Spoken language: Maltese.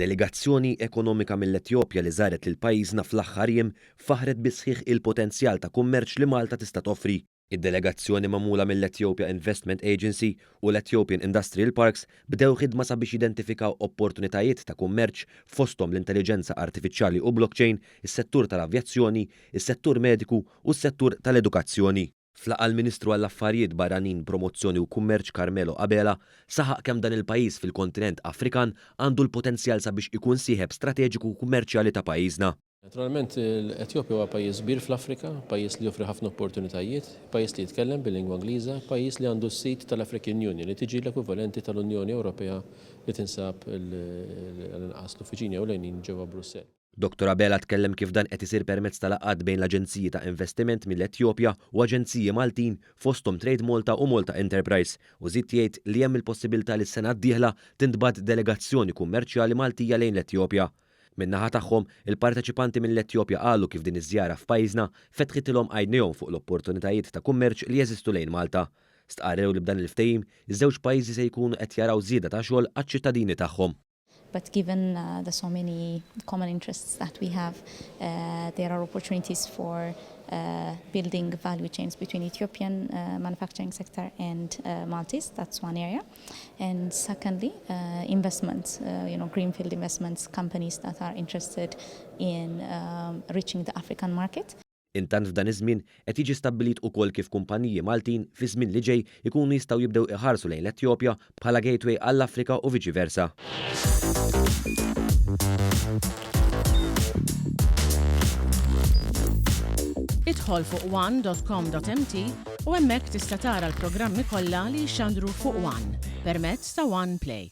Delegazzjoni ekonomika mill-Etjopja li żaret lil pajjiżna fl-aħħar jiem faħħret bis-sħiħ il-potenzjal ta' kummerċ li Malta tista' toffri. Id-delegazzjoni magħmula mill-Ethiopia Investment Agency u l-Ethiopian Industrial Parks bdew ħidma sabiex jidentifikaw opportunitajiet ta' kummerċ fosthom l-intelliġenza artifiċjali u blockchain, is-settur tal-avjazzjoni, is-settur mediku u s-settur tal-edukazzjoni. F'laqgħa l-Ministru għall-Affarijiet Barranin, Promozzjoni u Kummerċ Carmelo Abela saħaq kemm dan il-pajjiż fil-kontinent Afrikan għandu l-potenzjal sabiex ikun sieħeb strateġiku kummerċjali ta' pajjiżna. Naturalment l-Etjopja huwa pajjiż kbir fl-Afrika, pajjiż li joffri ħafna opportunitajiet, pajjiż li jitkellem bil-lingwa Ingliża, pajjiż li għandu s-seat tal-African Union li tiġi l-ekwivalenti tal-Unjoni Ewropea li tinsab għall-inqas l-uffiċini ewlenin ġewwa Brussell. Dottor Abela tkellem kif dan qed isir permezz ta' laqgħat bejn l-aġenziji ta' investiment mill-Etjopja u aġenziji Maltin fosthom Trade Malta u Malta Enterprise u żied jgħid li hemm il-possibilità li s-sena d-dieħla tintbagħat delegazzjoni kummerċjali Maltija lejn l-Etjopja. Min-naħa tagħhom, il-parteċipanti mill-Etjopja qalu kif din iż-żjara f'pajjiżna fetħitilhom għajnejhom fuq l-opportunitajiet ta' kummerċ li jeżistu lejn Malta. Stqarrew li b'dan il-ftehim, iż-żewġ pajjiżi se jkunu qed jaraw żieda ta' xogħol għaċ-ċittadini tagħhom. But given the so many common interests that we have, there are opportunities for building value chains between Ethiopian manufacturing sector and Maltese. That's one area. And secondly, investments, you know, greenfield investments, companies that are interested in reaching the African market. Intant f'dan iż-żmien qed jiġi stabbilit ukoll kif kumpaniji Maltin fiż-żmien li ġej ikunu jistgħu jibdew iħarsu lejn l-Etjopja bħala gateway għall-Afrika u viċi versa. Idħol fuq one dot com dot mt u hemmhekk tista' tara l-programmi kollha li jixxandru fuq one permezz ta' One Play.